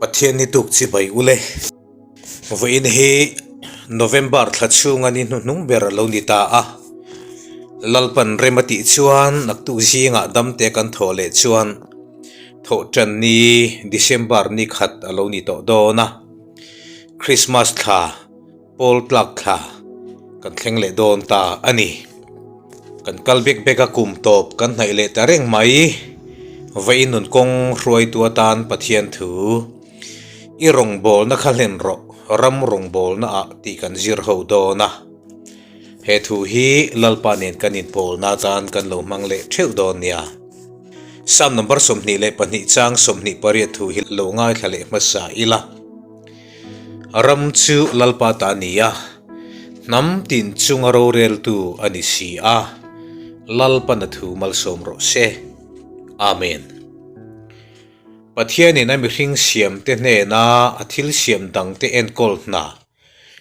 Pathian ni tuk chibai ule. Vawiin hi November thla chhunga ni hnuhnung ber a lo ni ta a. Lalpan rem a tih chuan naktuk zingah damte kan thawh leh chuan thawhtan ni December ni khat a lo ni tawh dawn a. Christmas thla Pawl tlak thla kan thleng leh dawn ta a ni. Kan kal bek bek a kum tawp kan hnaih leh ta reng mai. Vawiin nun kawng hruaitu atan Pathian thu i rawngbawlna kha hlen rawh ram rawngbawlna ah tih kan zir ho dawn a. He thu hi Lalpa nen kan inpawlna atan kan lo hmang leh theuh dawn nia. Psalm number 22 chang 28 thu hi lo ngaithla leh hmasa ila. Ram chu Lalpa ta a ni a, hnam tin chunga roreltu a ni si a, Lalpan a thu malsawm rawh se. Amen. Pathianin a mihring siamte hnena a thil siam dangte enkawl hna,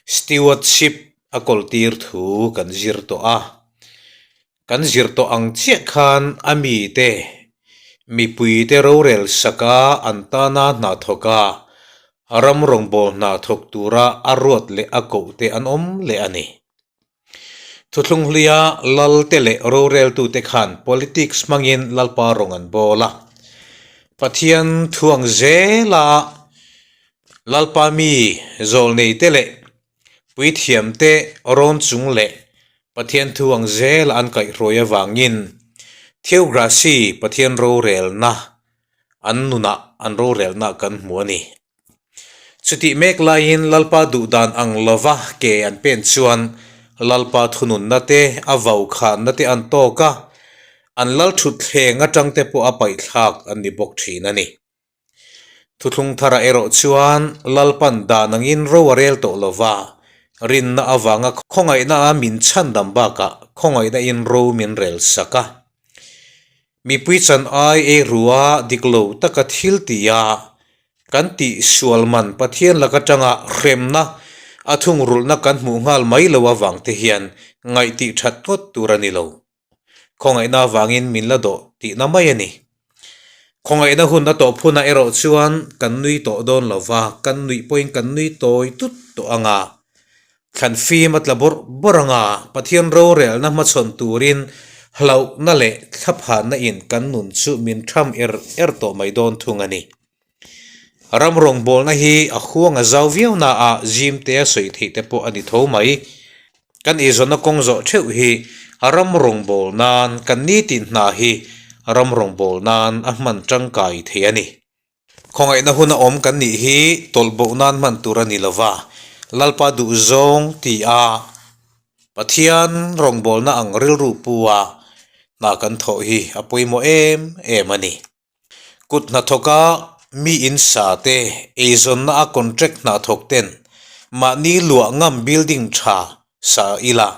stewardship, a kawltir thu kan zir tawh a. Kan zir tawh ang chiah khan a mite, mipuite rorel saka an tana hna thawk a, ram rawngbâwl hna thawk tura a ruat leh a kohte an awm leh a ni. Thuthlung hluia lalte leh roreltute khan politics hmangin Lalpa rawng an bâwl a. Pathian thuang zela Lalpa mi zawlneite leh Puithiamte rawn chung leh Pathian thu ang zel an kaihhruai avangin Theocracy, Pathian rorelna, an nunah an rorelna kan hmu a ni. Chutih mek laiin Lalpa duhdan ang lova ke an pen chuan Lalpa thununna te, a vaukhanna te an tawk a, an lalthutthleng atangte pawh a paihthlak an ni bawk thin a ni. Thuthlung tharah erawh chuan Lalpan dan angin ro a rel tawh lova, rinna avanga khawngaihna a min chhandam bakah khawngaihna in ro min rel sak a. Mipui chan ai ei rua dik lo taka thil ti a, kan tih sual man Pathian lak atanga hremna a thungrulhna kan hmuh nghal mai lo avang te hian ngaihtih that ngawt tur a ni lo. Khawngaihna avangin min la dawh tihna mai a ni. Khawngaihna hun a tawh phunah erawh chuan kan nui tawh dawn lo va, kan nuih pawhin kan nui tawi tut tawh ang a. Thlan fim a tla bawrh bawrh ang a, Pathian rorelna hmachhawn turin hlauhna leh thlaphanna in kan nun chu min tham er er tawh mai dawn thung a ni. Ram rawngbawlna hi a huang a zau viau na a, zim te a sawi theih te pawh a ni tho mai. Kan eizawnna kawng zawh theuh hi ram rawngbâwl nân kan nitin hna hi ram rawngbâwl nân a hman tangkai thei a ni. Khawngaihna hun a awm kan nih hi tawlh boh nân hman tur a ni lo va, Lalpa duhzawng ti a Pathian rawngbâwlna ang rilru pu a hna kan thawh hi a pawimawh em em a ni. Kut hnathawka mi in sa te, eizawnna a contract hnathawk ten mahni luah ngam building tha sa ila.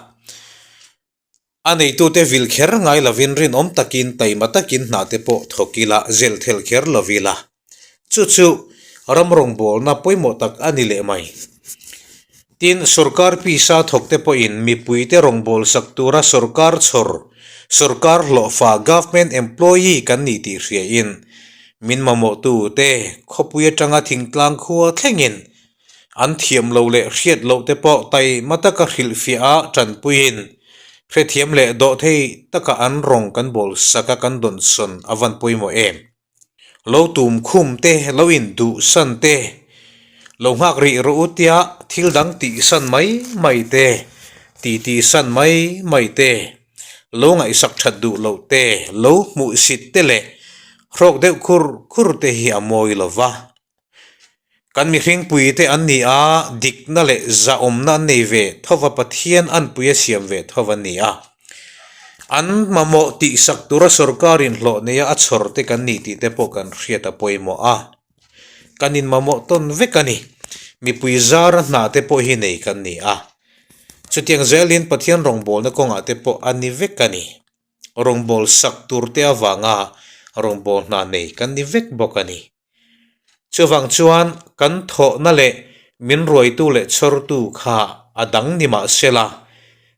A neitute vil kher ngai lovin rinawm takin taima takin hna te pawh thawk ila zel thel kher lo ila. Chu chu ram rawngbawlna pawimawh tak a ni leh mai. Tin, sorkar pisa thawkte pawhin mipuite rawngbâwl sak tura sorkar chhawr, sorkar hlawhfa, government employee, kan ni tih hriain min mamawhtute khawpui atanga thingtlang khua thlengin an thiam lo leh hriat loh te pawh taima taka hrilhfiah a tanpuiin hrethiam leh dawhthei taka an rawng kan bawl sak a kan dawnsawn a van pawimawh em? Lo tum khum te, lo in duh san te, lo nghak rih rawh u tia thil dang tih san mai mai te, ti ti san mai mai te, lo ngaihsak that duh loh te, lo hmuh sit te leh hrawk deuh khur khur te hi a mawi lo va. Kan mihringpui te an ni a, dikna leh zahawmna an nei ve thova Pathian anpui a siam ve tho an ni a. An mamawh tihsak tura sorkarin hlawh neia a chhawr te kan ni tih te pawh kan hriat a pawimawh a. Kan inmamawh tawn vek a ni. Mipui zara hna te pawh hi nei kan ni a. Chutiang zelin Pathian rawngbawlna kawngah te pawh a ni vek a ni. Rawngbâwl sak tûr te avânga rawngbâwl hna nei kan ni vek bawk a ni. Chuvâng chuan kan thawhna leh min ruaitu leh chhawrtu kha a dang ni mah sela,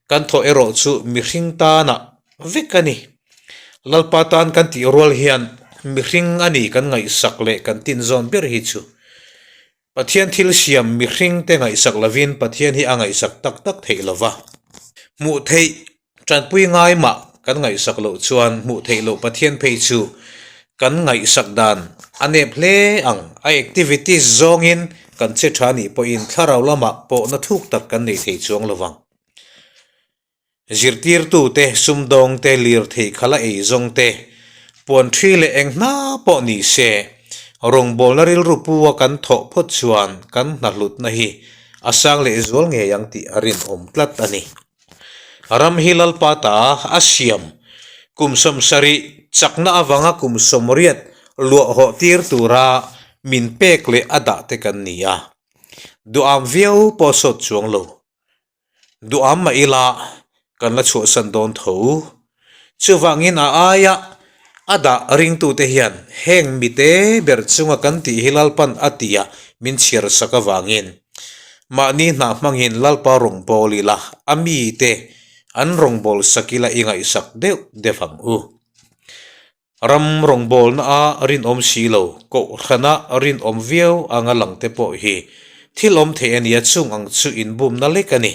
kan thawh erawh chu mihring tânah vek a ni. Lalpa tân kan tih rual hian mihring a ni kan ngaihsak leh kan tinzâwn ber hi chu. Pathian thil siam mihringte ngaihsak lovin Pathian hi a ngaihsak tak tak theih lo va. Hmuh theih tanpui ngai mah kan ngaihsak loh chuan hmuh theih loh Pathian phei chu kan ngaihsak dan a nep hle ang. A activities zawngin kan che tha nih pawhin thlarau lamah pawhna thuk tak kan nei thei chuang lo vang. Zirtirtute, sumdawngte, lirthei khala ei zawngte, puan thi leh eng hna pawh ni se, rawngbawlna rilru pu a kan thawh phawt chuan kan hna hlutna hi a sang leh zual ngei ang tih a rinawm tlat a ni. Ram hi Lalpa ta a siam kum 70 chakna avanga kum 80 luah hawh tir tura min pek leh a dah te kan ni a, duham viau pawh sawt chuang lo. Duham mah ila kan la chhuahsan dawn tho. Chuvangin a aia a dah ringtute hian heng mite ber chunga kan tih hi Lalpan a tia min chhiar sak avangin mahni hna hmangin Lalpa rawngbâwl ila a mite an rawngbâwl sak ila i ngaihsak deuh deuh ang u. Ram rawngbawlna a rinawm si lo, kohhrana rinawm viau anga lang te pawh hi thil awm thei a nia chung ang chu inbumna lek a ni.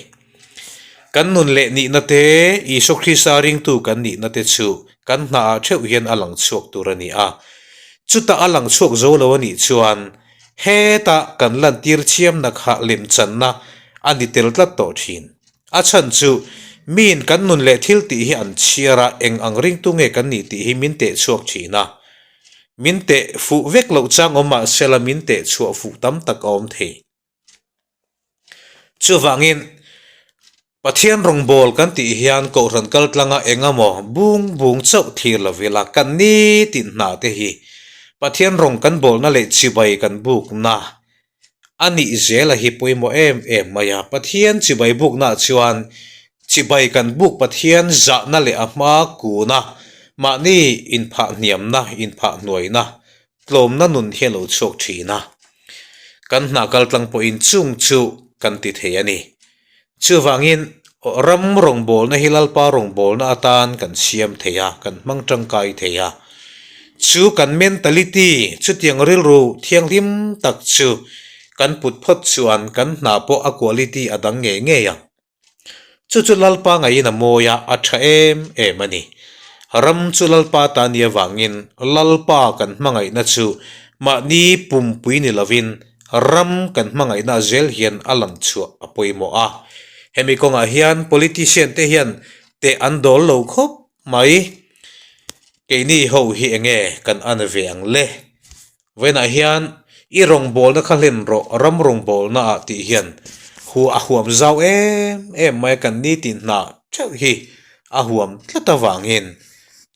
Kan nun leh nihna te, Isua Krista ringtu kan nihna te chu kan hnaah theuh hian a lang chhuak tur a ni a. Chuta a lang chhuak zo lo a nih chuan heta kan lantir chiamna kha lemchanna a ni tel tlat tawh thin. A chhan chu, miin kan nun leh thil tih hi an chhiar a, eng ang ringtu nge kan nih tih hi min teh chhuak thin a. Min teh fuh vek loh chang awm mah sela min teh chhuah fuh tam tak a awm thei. Chuvangin, Pathian rawngbâwl kan tih hian Kohhran kaltlanga eng emaw bung bung chauh thlir lo ila kan nitin hna te hi Pathian rawng kan bawlna leh chibai kan bukna A nih zela hi pawimawh em em mai a, Pathian chibai buknaah chuan chibai kan buk Pathian zahna leh a hma kuna mahni inphah hniamna, inphah hnuaina, tlawmna nun hi a lo chhuak thin a. Kan hna kaltlang pawhin chung chu kan ti thei a ni. Chuvangin ram rawngbawlna hi Lalpa rawngbawlna atan kan siam thei a, kan hmang tangkai thei a. Chu kan mentality, chutiang rilru thianghlim tak chu kan put phawt chuan kan hna pawh a quality a dang ngei ngei ang. Chu chu Lalpa ngaiin a mawi a, a tha em em a ni. Ram chu Lalpa ta nia vangin Lalpa kan hmangaihna chu mahni pumpui ni lovin Ram kan hmangaihna zel hian a lang chhuah a pawimawh a. Hemi kawngah hian politician te hian teh an dawl lo khawp mai. Keini ho hi enge kan an ve ang le? Vawiinah hian i rawngbawlna kha hlen rawh, ram rawngbawlna ah tih hian hu a huam zau em em mai a, kan nitin hna theuh hi a huam tlat avangin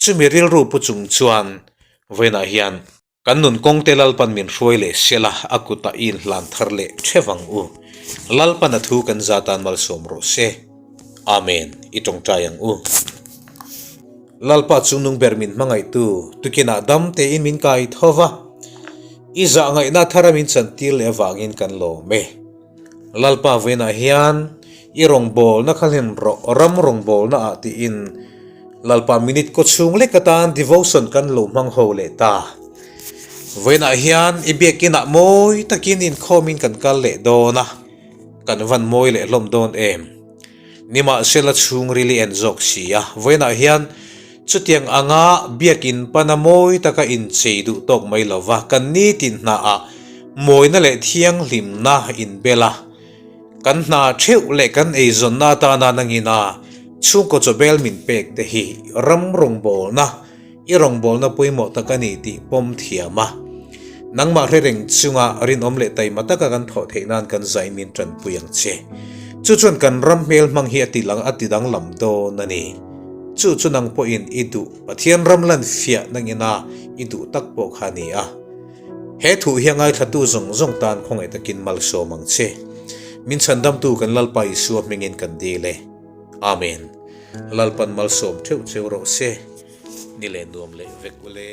chumi rilru pu chung chuan vawiinah hian Kan nun kawngte Lalpan min hruai leh sela, a kutah i inhlan thar leh theuh ang u. Lalpan a thu kan za tan malsawm rawh se. Amen. I tawngtai ang u. Lalpa chungnung ber min hmangaihtu, tukinah dam tein min kai tho va, i zahngaihna thara min chantir leh avangin kan lawm e. Lalpa vawiinah hian i rawngbawlna kha hlen rawh, ram rawngbawlna ah tiin Lalpa minute kaw chhung lek atan devotion kan lo hmang ho leh ta. Vawiinah hian i biakinah mawi takin inkhawmin kan kal leh dawn a, kan van mawi leh hlawm dawn em? Nimahsela chhungril i en zawk si a, vawiinah hian chutiang anga biakin pana mawi taka inchei duh tawk mai lova kan nitin hnaah mawina leh thianghlimna inbel a, kan hna theuh leh kan eizawnna atana nangina chhungkaw chawbel min pek te hi ram rawngbawlna I rawngbawlna pawimawh tak a ni tih pawm thiam a, nangmah hre reng chunga rinawm leh taima taka kan thawh theih nan kan zai min tanpui ang che. Chu chuan kan ram hmel hmang hi a ti lang a ti danglam dawn a ni. Chu chu nang pawhin i duh Pathian ram lan fiah nangina i duh tak pawh kha a ni a. He thu hi a ngaithlatu zawng zawng tan khawngaih takin malsawm ang che. Min chhandamtu kan Lalpa Isua hmingin kan dil e. Amen. Lalpan malsawm theuh cheu rawh se. Ni leh nuam leh vek ule.